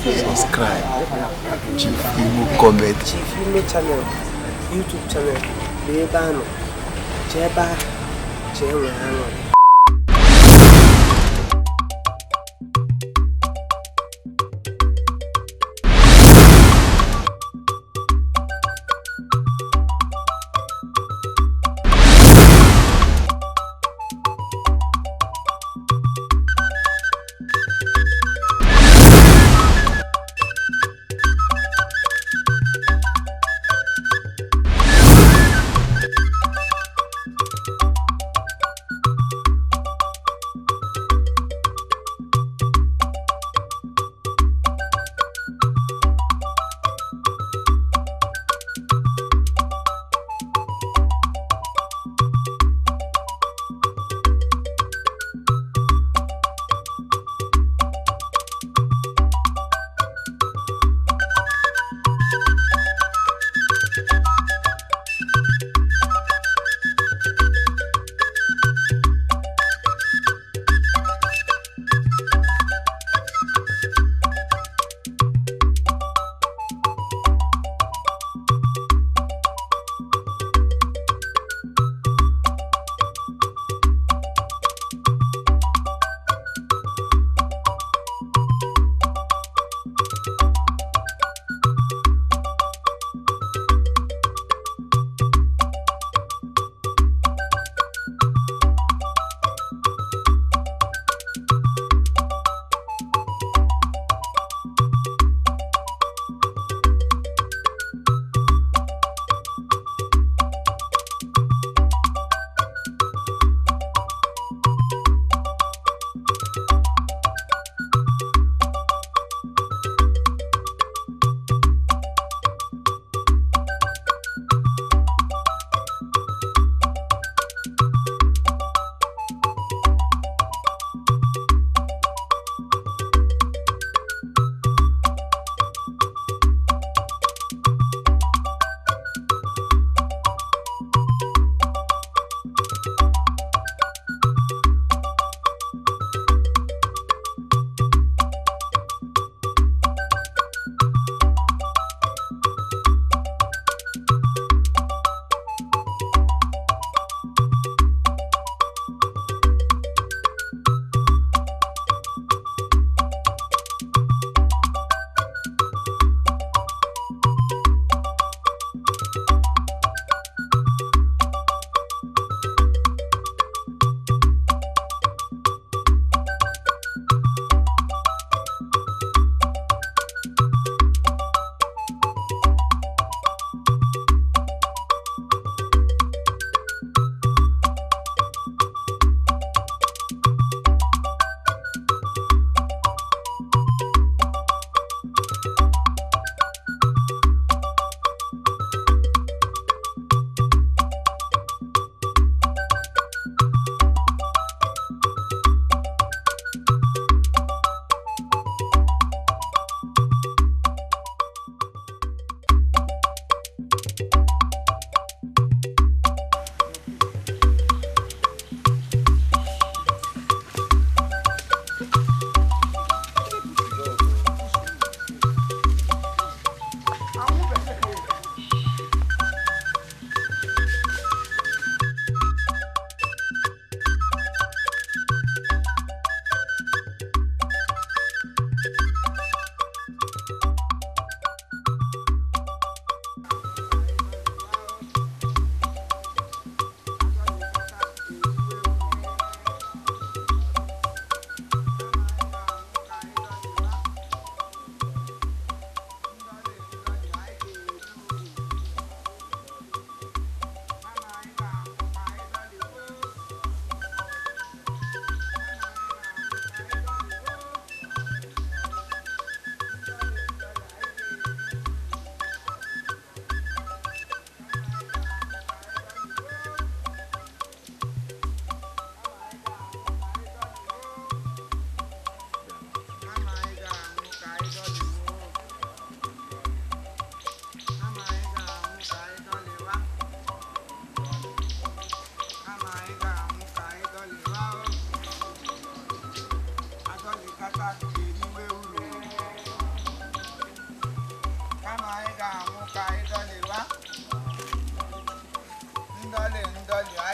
Subscribe Chief Imo Comedy. Chief Imo Channel, YouTube channel bụ ebe a nọ. Jee ebe ahụ, jee nwee aṅụrị.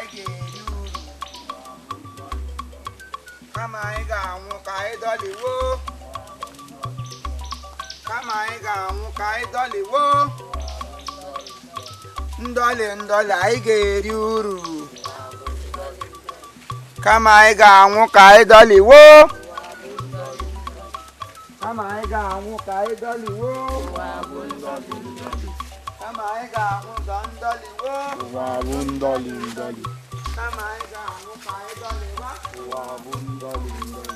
anyị ga-eri uru. Kama anyị ga-anwụ ka anyị dọliwo. Kama anyị ga-anwụ ka anyị dọliwo. Ndọlị ndọlị anyị ga-eri uru. Kama anyị ga-anwụ ka anyị dọliwo. Kama anyị ga-anwụ ka anyị dọliwo. Kama anyị ga-anwụ ka ndọliwo. Ụwa bụ ndọlị ndọlị. Kama anyị ga-anwụ ka anyị dọliwa. Ụwa bụ ndọlị ndọlị.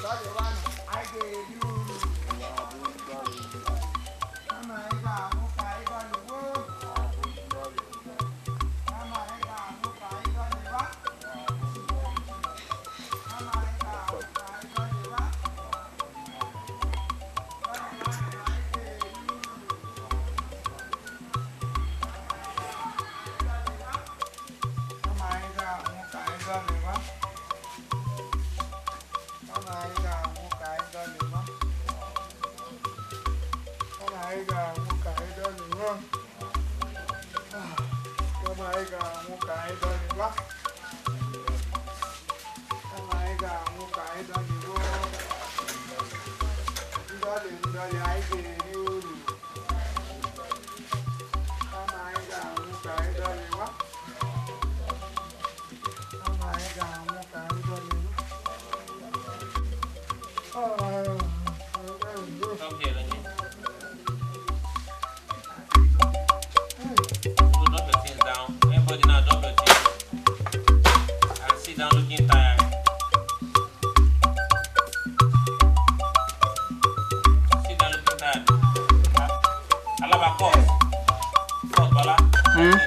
Dọliwanụ, anyị ga-eri uru. Ụwa bụ ndọlị ndọlị. Kama anyị ga-anwụ ka anyị dọliwo. Kama anyị ga-anwụ ka anyị dọliwa. Kama anyị ga-anwụ ka anyị dọliwa. Dọliwanụ, anyị ga-eri uru. Kama anyị ga-anwụ ka anyị dọliwa. Kama anyị ga-anwụ ka anyị dọliwa. Kama anyị ga-anwụ ka anyị dọliwa. Kama anyị ga-anwụ ka anyị dọliwa. Kama anyị ga-anwụ ka anyị dọliwa. Ndọlị ndọlị anyị ga-eri uru. Kama anyị ga-anwụ ka anyị dọliwa. Kama anyị ga-anwụ ka anyị dọliwa. Come here, Lenny. Go drop your things down. Everybody now drop your things. And sit down looking tired. Sit down looking tired. Alaba, cut. Cut, Bala. Hmm?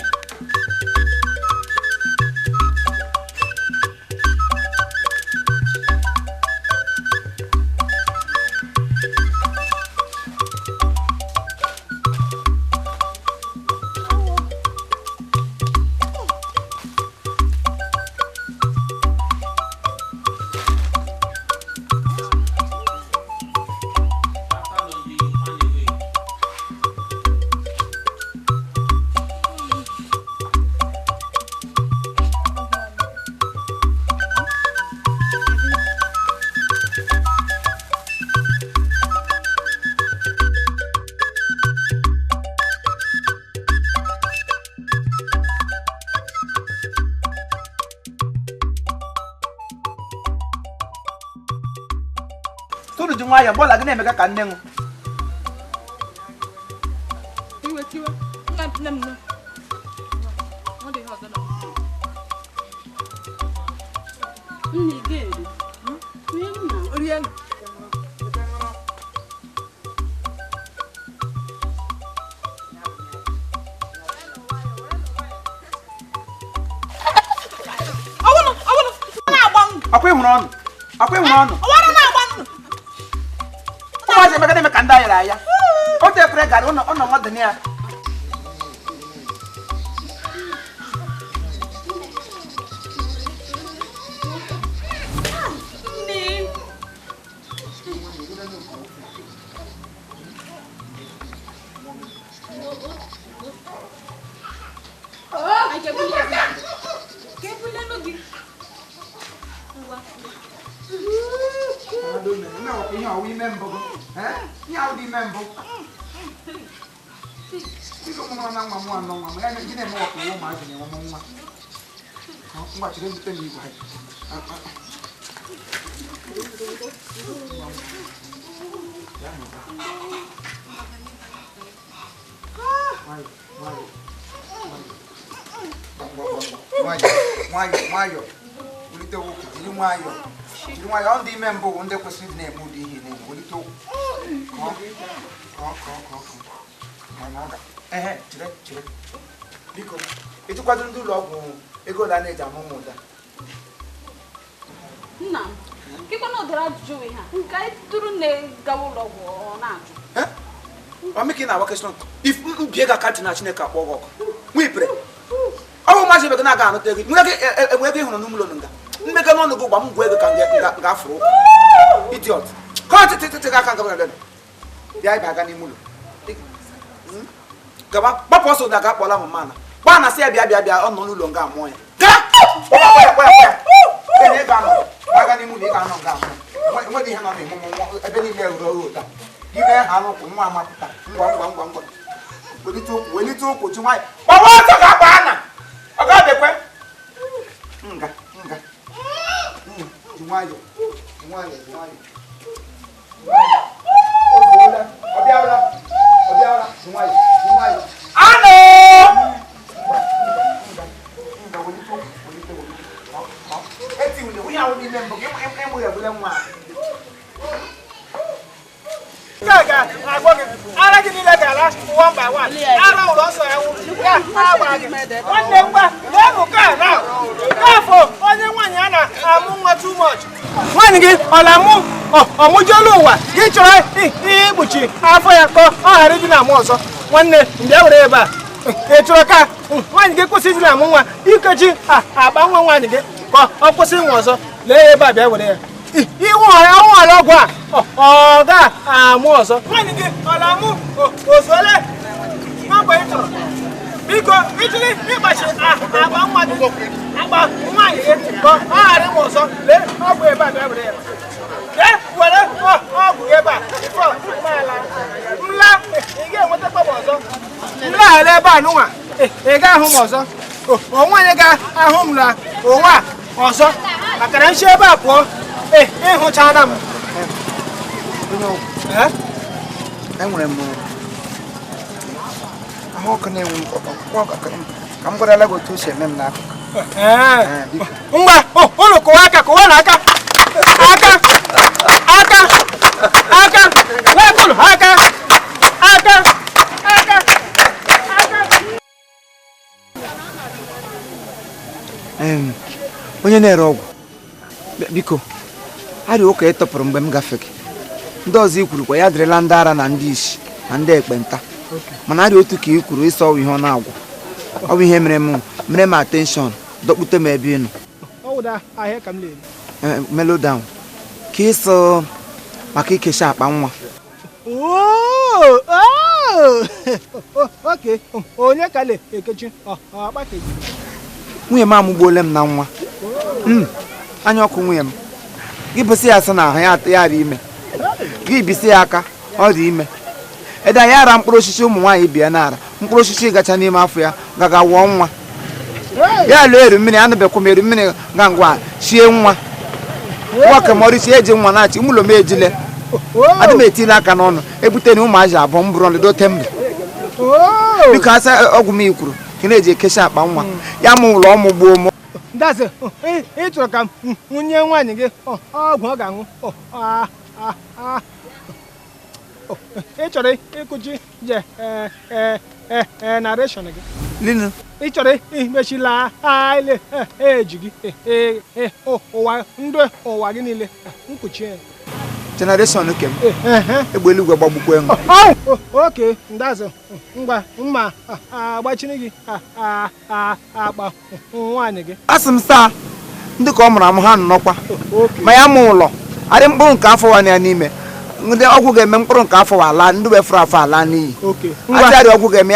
After laundry, you find a way. Tụrụ ji nwayọọ mgbe ọla gị na-emeka ka nne ṅụ. Iwe tiwe. Nna nne m nne. Ọ dị ihe ọzọ na Nne ị ga-eri. Rie nna. Rie nụ. Ọwụnụ, ọwụnụ, ọ na-agba ndụ. Akwa ịhụrụ ọnụ. Akwa ịhụrụ ọnụ. Ọwụnụ na-agba ndụ. Ụmụazị emeka na-eme ka ndị ayara aya. Otu efere garị ụnọ ụnọ nwa dị na ya. Nne. Anyị ga-ebuli gị. Ka ebulenụ gị. Ngwa. Ihe ọwụ ime mbụ gị. Ihe ahụ dị ime mbụ. Biko mụ na nwa mụ anọ nwa m ya gị na-eme ọkụ ụmụazị na-enwe mụ nwa. Ngwa chere mbute m igwe. Nwayọ, nwayọ, nwayọ. Wulite ụkwụ, jiri nwayọ. Jiri nwayọ, ọ ndị ime mbụ bụ ndị kwesịrị ịdị na-eme ụdị ihe na-eme. Wulite ụkwụ. Kọọ, kọọ, kọọ, kọọ, kọọ. Ehe, chere, chere. Biko, ịtụkwado ndị ụlọ ọgwụ ego ole a na-eji amụ ụmụ ụda. Nna m, kekwana ụdịrị ajụjụ nwe ha nke anyị tụrụ nne gawa ụlọ ọgwụ ọ na-ajụ. Ọ mị ka ị na-agwa kesịrị if mbie gị aka ntị na Chineke akpọ gị ọkụ. Nwa ipere. Ọ bụ maazị ebe gị na-aga anụta ego. Nwere ego ego ị hụrụ n'ụlọ nga. Mmega n'ọnụ gị gwa m gwa ego ka nga afụrụ ụkwụ. Idiot. Ka ọ tịtị tịtị gị aka nga bịa bịa ịba aga n'ime ụlọ. Gaba gbapụ ọsọ ụda ga akpọla mama na. Gbaa na sị ya bịa bịa bịa ọ nọ n'ụlọ nga amụọ ya. One by one. I don't also too much. One gị ọ na-amụ ọmụjụọla ụwa gị chọrọ ikpuchi afọ ya ka ọ ghara ịdị na-amụ ọzọ. Nwanne bịa were ebe a. Ị chọrọ ka nwaanyị gị kwụsị ịdị na-amụ nwa ikechi akpa nwa nwaanyị gị ka ọ kwụsị ịnwa ọzọ. Lee ebe a bịa were ya. Ịnwụghara ọgwụ a ọ ga-amụ ọzọ. Nwaanyị gị ọ na-amụ ozuole n'ọgwụ ị chọrọ. Biko ịchịrị ịgbachi akpa nwa gị akpa nwaanyị gị ka ọ ghara ịmụ ọzọ. Lee ọgwụ ebe a bịa were ya. Lee were ọgwụ ebe a nla ị ga-enwetakwa m ọzọ. Nlaghara ebe a nụnwa ị ga-ahụ m ọzọ. Onwe anyị ga-ahụ m na ụwa ọzọ maka na nshi ebe a pụọ ịhụchara m. Enwere m ahụ ọkụ na-enwe ka m gwarala gị otu o si eme m n'akụkụ. Ngwa ụlọ kụwa aka kụwa na aka aka aka aka na-akụlụ aka aka aka aka. Onye na-ere ọgwụ biko arịa ụka ị tọpụrụ mgbe m gafere ndị ọzọ i kwuru kwa ya dịrịla ndị ara na ndị isi na ndị ekpenta mana arịa otu ka i kwuru ịsọ ọwụ ihe ọ na-agwụ ọ bụ ihe mere m atenshọn dọkpute m ebe ị nọ. Mellow down ka ịsọ maka ikechi akpa nwa. Nwunye m amụgbuole m na nwa anya ọkụ nwunye m gị bụsị ya asị na ahụ ya dị ime gị bisi ya aka ọ dị ime ede ya ara mkpụrụ osisi ụmụ nwaanyị bịa na ara mkpụrụ osisi gacha n'ime afọ ya gaga wụọ nwa ya lụọ eru mmiri anụbekwa m eru mmiri ga ngwa shie nwa nwa kemọrịchi eji nwa na-achị ụmụlọ m ejile adị m etile aka n'ọnụ ebute na ụmụazị abụọ m bụrụ ọnụ dote mbụ biko asa ọgwụ m ikwuru ka na-eji ekechi akpa nwa ya mụ ụlọ ọmụ gbuo m. Ndazi ị chọrọ ka nwunye nwaanyị gị ọgwụ ọ ga-aṅụ ị chọrọ ịkụchi je narration gị ị chọrọ imechila ile eji gị ụwa ndụ ụwa gị niile mkpuchi ya generation nke m egbe eluigwe gbagbukwa enwe. Oke ndazi ngwa mma agbachiri gị akpa nwaanyị gị. Asị m saa ndị ka ọ mụrụ amụ ha nnọkwa ma ya mụ ụlọ arị mkpụrụ nke afọ wa ya n'ime ndị ọgwụ ga-eme mkpụrụ nke afọ ala ndị wefụrụ afọ ala n'iyi ajarị ọgwụ ga-eme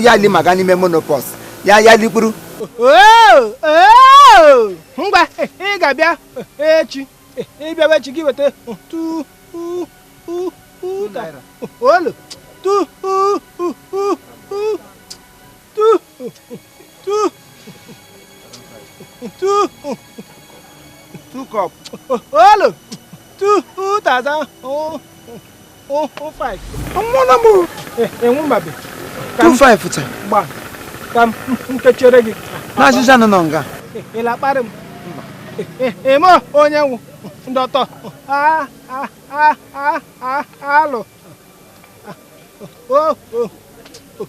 ya limaga n'ime monopos ya likpuru. Ngwa ị ga-abịa echi ị bịawa echi gị weta tu u u u olu tu u u u u tu tu tu tu cup olu 2005. Mmụọ m enwu mbabe 25 cha gba ka m nkechere gị na azịza nọ nọ nga ị la-akparị m eme onye nwụ ndọtọ a a a a alụ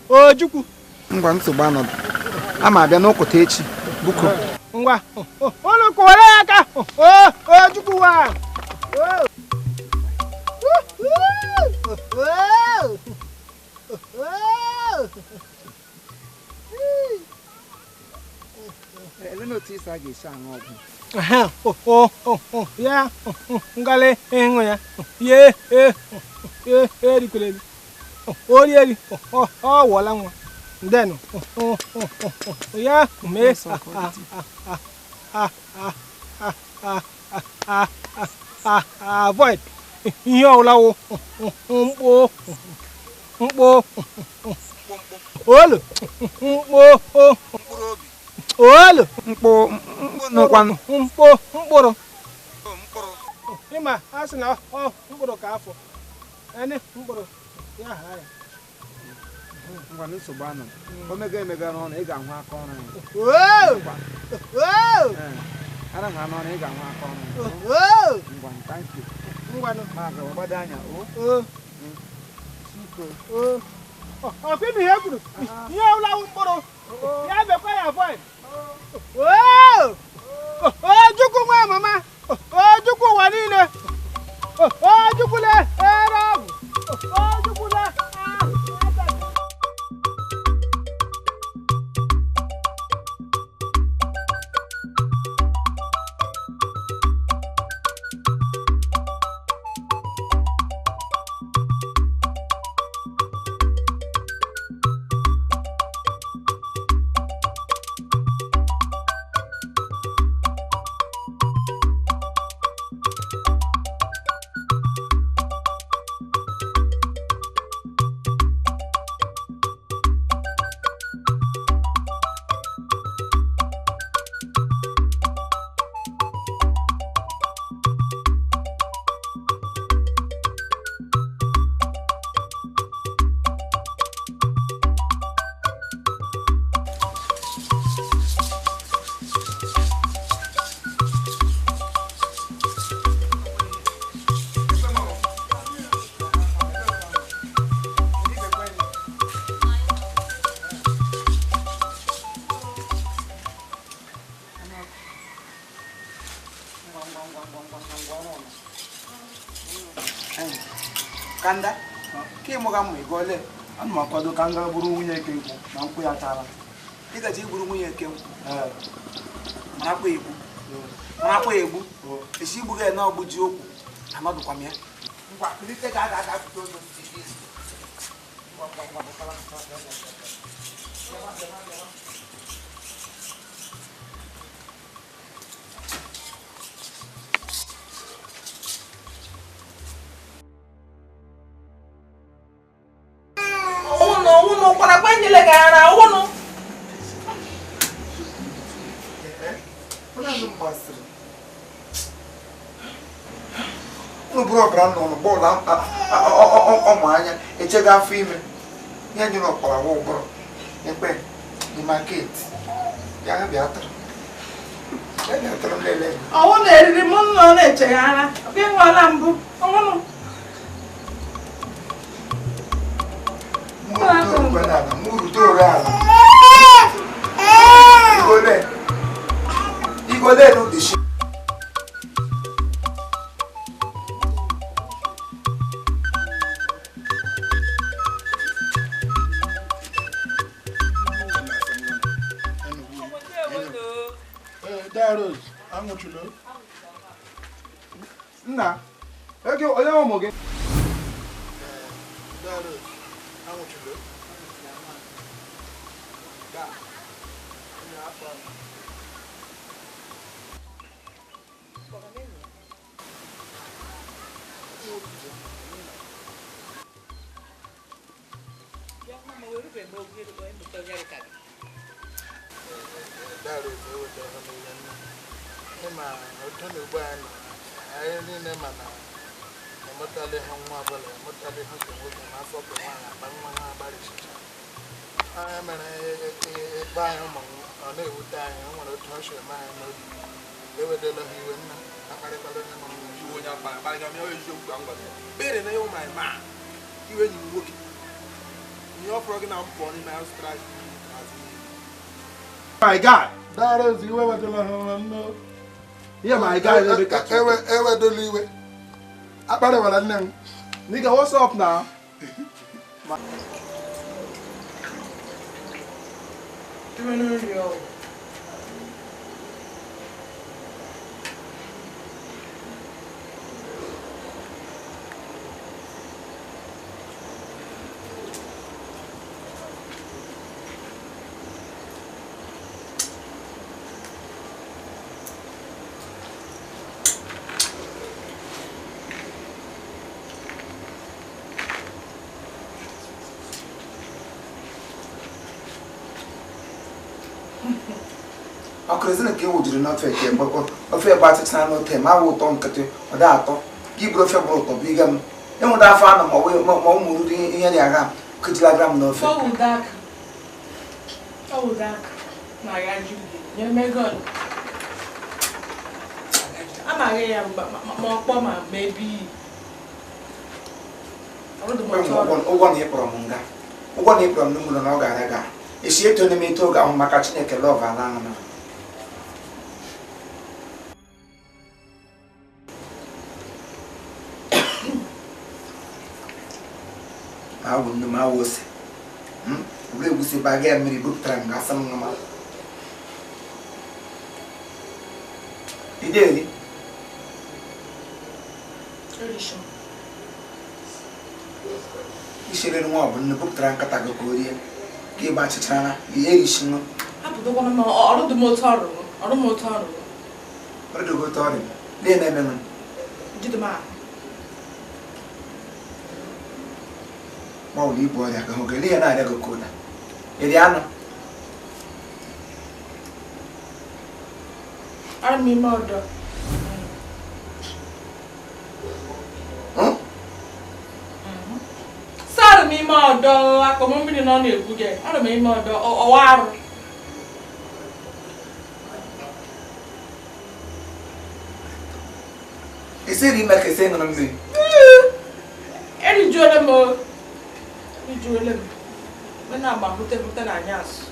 Ojukwu ngwa nsogbu anọdụ ama abịa n'ụkụta echi buko ngwa ụlọ kụwara ya aka Ojukwu wa. Ya ngalị ịṅụ ya ye erikwere ori eri ọ wụọla nwa. Then ya mee avoid ihe ọbụla wụ mkpo mkpo olu mkpo olu mkpo mkpụrụ mkpo mkpụrụ ịma a sị na ọ mkpụrụ ka afọ ene mkpụrụ ya ha ya. Ngwa nsogbu anọ omega emega n'ọnụ ị ga-ahụ aka ọrụ ya. Ara ha n'ọnụ ị ga-ahụ aka ọrụ ya. Ngwa, thank you. Ngwanụ ma ga gbado anya o ọkwa ịnụ ihe kwuru ihe ọbụla wụ mkpụrụ ya bekwa ya avoid. Ojukwu nwa mama, Ojukwu ụwa niile, Ojukwu le ere ọgwụ, Ojukwu le. Kanda, ka ịmụga mma ego ole? Ana m akwado ka m gaa bụrụ nwunye Ekenkwụ na nkwụ ya tara. Ị gaji igburu nwunye Ekenkwụ? Marakwa egbu. Marakwa egbu. Esi igbu gị na ọgbụ ji okwu. Anọdụkwa m ya. Ngwa, kulite ka a ga-agapụta ụzọ. Ngwa, ngwa, ngwa, pụtara, pụtara, pụtara. Unu bụrụ ọbara nọ bọọlụ ọmụ anya echego afọ ime ihe nyere ọkpara wa ụbụrụ ekpe dị maket ya bịa tụrụ ya bịa tụrụ nlele. Ọwụ na eriri m nọ na-echeghara ọbịa nwala mbụ ọnwụnụ. Mụ rute ore ala igole n'udishi. Nna, onye ụmụ gị? My guy. That is you ever no. Yeah, my guy. Nigga, what's up now? Ọkụrụzina ka e wujiri n'ofe ka ofe gbatịchara n'ote ma awụ ụtọ nkịtị ọ dị atọ ka iburu ofe gbụrụ ụtọ bụ ịga m ịnwụta afọ anọ ma ụmụ ruru ihe dị agha kụjilagara m n'ofe. Ụgwọ na ịkpọrọ m nga ụgwọ na ịkpọrọ m n'ụlọ na ọ ga-ara ga esi eto n'ime eto oge ahụ maka Chineke lọv ala ahụ na awụ nnu m awụ ose bụrụ egwusi baga ya mmiri bupụtara m ga-asa m nwa ideri ishere nwa ọ bụ nnu bupụtara nkata gị ka o rie ka ịgba achịchara ihe erishi nụ ọrụdụgo otu ọrụ na-eme nụ ma ọ bụ ibu ọrịa ka hụ gị ihe na-arịa gị kola eri anụ Sara m ime ọdọ akpọm mmiri nọ na-egbu gị arụ m ime ọdọ ọwa arụ isiri ime ka esi ṅụrụ mmiri erijuola m erijuola m mgbe na-agba hute na anyasụ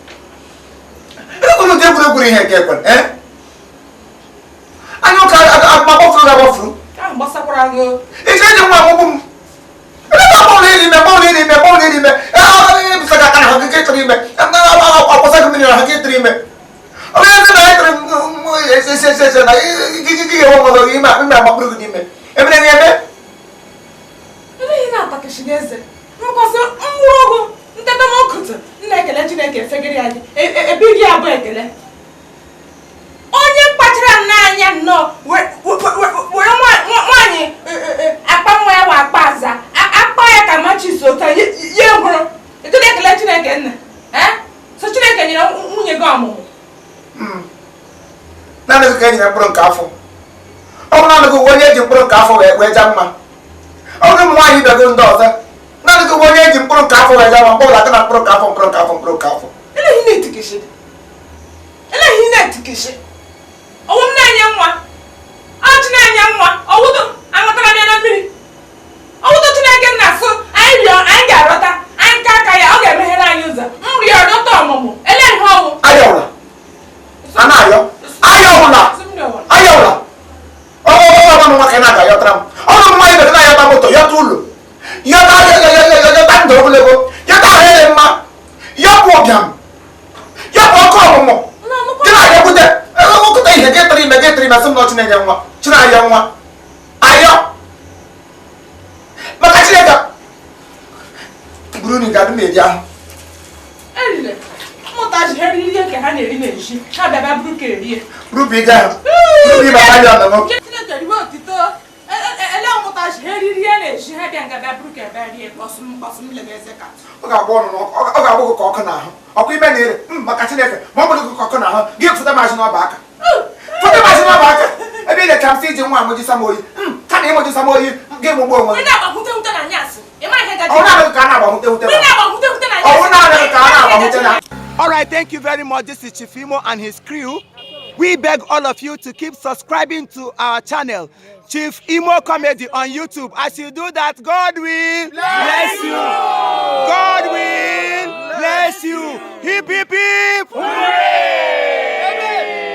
ekwuru ụdị egwuregwu ihe nke ekwe anya ụka agbafuru gị agbafuru ahụ gbasakwara gị ije eji nwa agbụgbụ m Onye kpachara n'anya nnọọ were nwaanyị akpa nwa ya wa akpa aza akpa ya ka machi so taa ya hụrụ ekele ekele Chineke nna so Chineke nyere nwunye gị ọmụmụ naanị gị ka e nyere mkpụrụ nke afọ ọ bụ naanị gị onye eji mkpụrụ nke afọ wee ja mma ọ bụrụ ụmụ nwaanyị ibe gị ndị ọzọ naanị gị onye eji mkpụrụ nke afọ wee ja mma mkpụrụ aka na mkpụrụ nke afọ mkpụrụ nke afọ mkpụrụ nke afọ eleghị na-etikishi ọwụ m na-enye nwa ọchị na-enye nwa ọwụdụ aṅụtara m ya na mmiri ọwụdụ Chineke na-asụ anyị rịọ anyị ga-arọta anyị ka aka ya ọ ga-emeghere anyị ụzọ m rịọ rịọta ọmụmụ eleghị ọwụ ayọwụla a na-ayọ ayọwụla ayọwụla ọgọgọgọ m nwoke na-aga yọtara m ọrụ nwa ibe gị na-ayọta moto yọta ụlọ yọta yọta ndụ ogologo yọta ahụ dị mma yọpụ ụbịam yọpụ ọkụ ọmụmụ gị na-ayọkwute okụta ihe gị tụrụ ime gị tụrụ ime sị m na Chineke nwa Chinayọ nwa ayọ maka Chineke buru ga adị m eji ahụ erile mmụta ji eriri ihe ka ha na-eri na-eji ha bịa bịa buru ka erie rubi ga rubi maka ayọ nọ Chineke riwe otito ele mmụta ji eriri ihe na-eji ha bịa nga bịa buru ka ebe rie kpọsụ m lebe eze ka ọ ga-agba ọnụ ọ ga-agbụ gị ka ọkụ n'ahụ ọkụ ime na ere maka Chineke ma ọ bụrụ gị ka ọkụ n'ahụ gị fụta mazị n'ọba aka fụta mazị n'ọba aka ebe ị lecha m sị iji nwa amụjisa m oyi ka na ịmụjisa m oyi gị mụgbu onwe gị ọ na-adịghị ka a na-agbahute wute ọ na-adịghị ka a na-agbahute na. All right, thank you very much. This is Chief Imo and his crew. We beg all of you to keep subscribing to our channel, Chief Imo Comedy on YouTube. As you do that, God will bless you. God will bless you. Hip, hip, hip. Hooray!